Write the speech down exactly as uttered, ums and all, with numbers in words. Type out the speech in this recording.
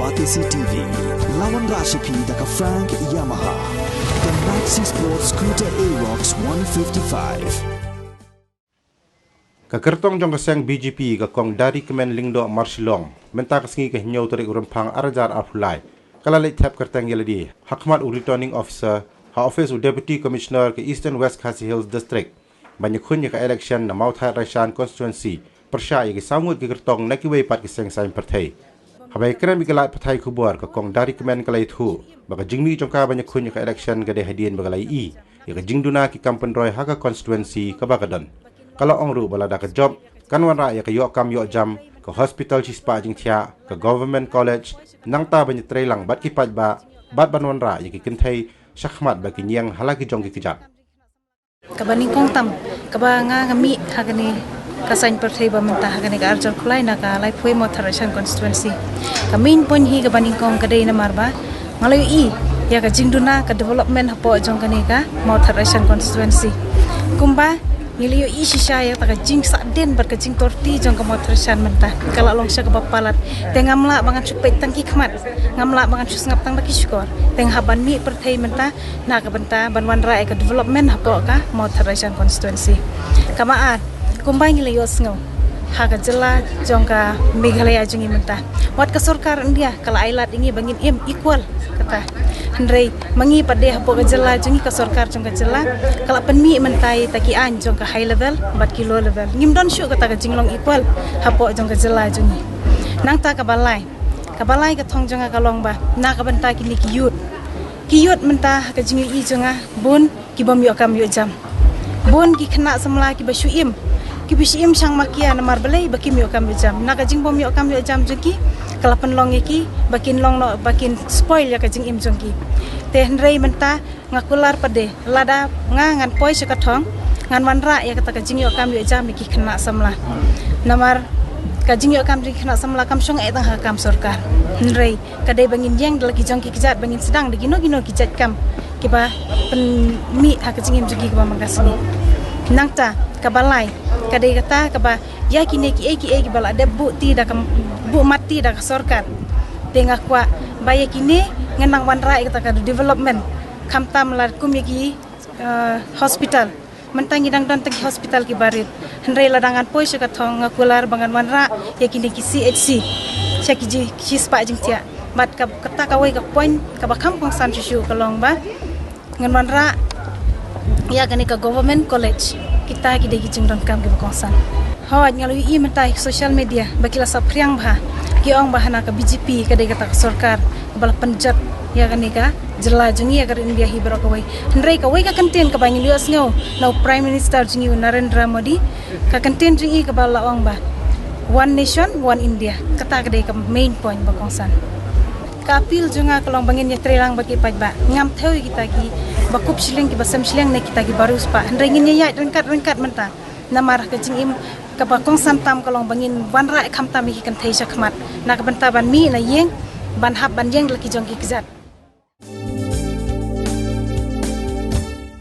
R T C T V, lawan Rashipi da ka Frank Yamaha. The Maxi Sport Scooter Aerox one fifty-five. Ka kyrtong jong ka seng B J P, ka Kong Darikmen Lyngdoh Marshillong, mynta ka sngi ka hynñiew tarik u Rymphang ar hajar arphew lai, ka la leit thep kyrteng ïa lade ha khmat u Returning Officer ha office u Deputy Commissioner ka Eastern West Khasi Hills District ban ïakhun ïa ka election na Mawthadraishan Constituency pyrshah ïa ki saw ngut ki kyrtong na kiwei pat ki seng saiñ pyrthei. Haba ïakren bad ki lad pathai khubor, ka Kong Darikmen ka la ïathuh ba ka jingmih jong ka ban ïakhun ïa ka election ka dei hadien ba ka la ïohi ïa ka jingduna ki kam pynroi ha ka constituency kaba ka don. Ka la ong ruh ba lada ka jop, kan wanrah ïa ka ïoh kam ïoh jam, ka hospital shispah jingthiah, ka government college, nangta ban ïatreilang bad ki paidbah, bad ban wanrah ïa ki kynthei shakhmat ba kin ïeng ha la ki jong ki kjat. Kaba nyngkong tam, kaba nga nga mih ha kane ka saiñ pyrthei ba mynta ha kane ka arhajar arphew lai na ka laiphew Mawthadraishan constituency. Ka main point hi kaba nyngkong ka dei namar ba nga la ïohi ïa ka jingduna ka development hapoh jong kane ka Mawthadraishan constituency. Kumba ngi la ïohi shisha ïa kata ka jingsahdien bad ka jingtorti jong ka Mawthadraishan mynta, ka la long sha kaba palat. Te ngam lah ba ngan shu peit tang ki khmat, ngam lah ba ngan shu sngap tang da ki shkor. Te nga hap ban mih pyrthei mynta na ka bynta ban wanrah ïa ka development hapoh ka Mawthadraishan constituency. Kaba ar, kumba ngi la ïohsngew, ha ka jylla jong ka Meghalaya jong ngi mynta, wat ka sorkar India ka la ai lad ïa ngi ba ngin im equal kata. Hynrei ma ngi pat de hapoh ka jylla jong ngi, ka sorkar jong ka jylla ka la pynmih mynta ïa kita ki aiñ jong ka high level bad ki low level. Ngim don shuh kata ka jinglong equal hapoh jong ka jylla jong ngi. Nangta kaba lai, kaba lai ka thong jong nga ka long ba na ka bynta kine ki youth. Ki youth mynta ha ka jingïohi jong nga bun ki bym ïoh kam ïoh jam. Bun ki khynnah samla kiba shu im, kiba shu im shang makia namar balei, ba kim ïoh kam ïoh jam. Na ka jingbym ïoh kam ïoh jam jong ki, ka la pynlong ïa ki ba kin long noh, ba kin spoil ïa ka jingim jong ki. Te hynrei mynta nga kular pat de, lada nga ngan poi sha ka thong, ngan wanrah ïa kata ka jingïoh kam ïoh jam ïa ki khynnah samla. Namar ka jingïoh kam jong ki khynnah samla kam shong eh tang ha ka kam sorkar. Hynrei ka dei ba ngin ïeng da la ki jong ki kjat, ba ngin sdang da kino kino ki jait kam kiba pynmih ha ka jingim jong ki kaba man ka sngi. Nangta kaba lai ka dei kata kaba ïa kine kiei kiei kiba la dep buh ti da ka, buh mat ti da ka sorkar. Te nga kwah ba ïa kine ngan nang wanrah ïa kata ka development, khamtam la kum ïa ki, eh, hospital. Mynta ngi dang don tang ki hospital kiba rit. Hynrei lada ngan poi sha ka thong nga kular ba ngan wanrah ïa kine ki C H C, sha ki ji, ki spah jingthiah. Bad ka, kata kawei ka point kaba kham kongsan shuh shuh ka long ba ngan wanrah ïa kane ka government college. Kita ki dei ki jingdonkam kiba kongsan. Hooid, nga la ïohi mynta ha social media ba ki la saphriang bha, ki ong ba hana ka B J P ka dei kata ka sorkar ba la pynjot ïa kane ka jylla jong ngi, ïa ka ri India hi baroh kawei. Hynrei kawei ka kyntien kaba ngi la ïohsngew na u Prime Minister jong ngi u Narendra Modi, ka kyntien jong i kaba la ong ba One Nation, One India. Kata ka dei ka main point ba kongsan. Ka appeal jong nga ka long ba ngin ïatreilang bad ki paidbah. Ngam thew ïa kita kiba kup shilliang, kiba sem shilliang ne kita kiba riewspah. Hynrei ngin ïa ïaid ryngkat ryngkat mynta. Namar ka jingim kaba kongsan tam ka long ba ngin wanrah khamtam ïa ki kynthei shakhmat, na ka bynta ban mih na ïing, ban hap ban ïeng da la ki jong ki kjat.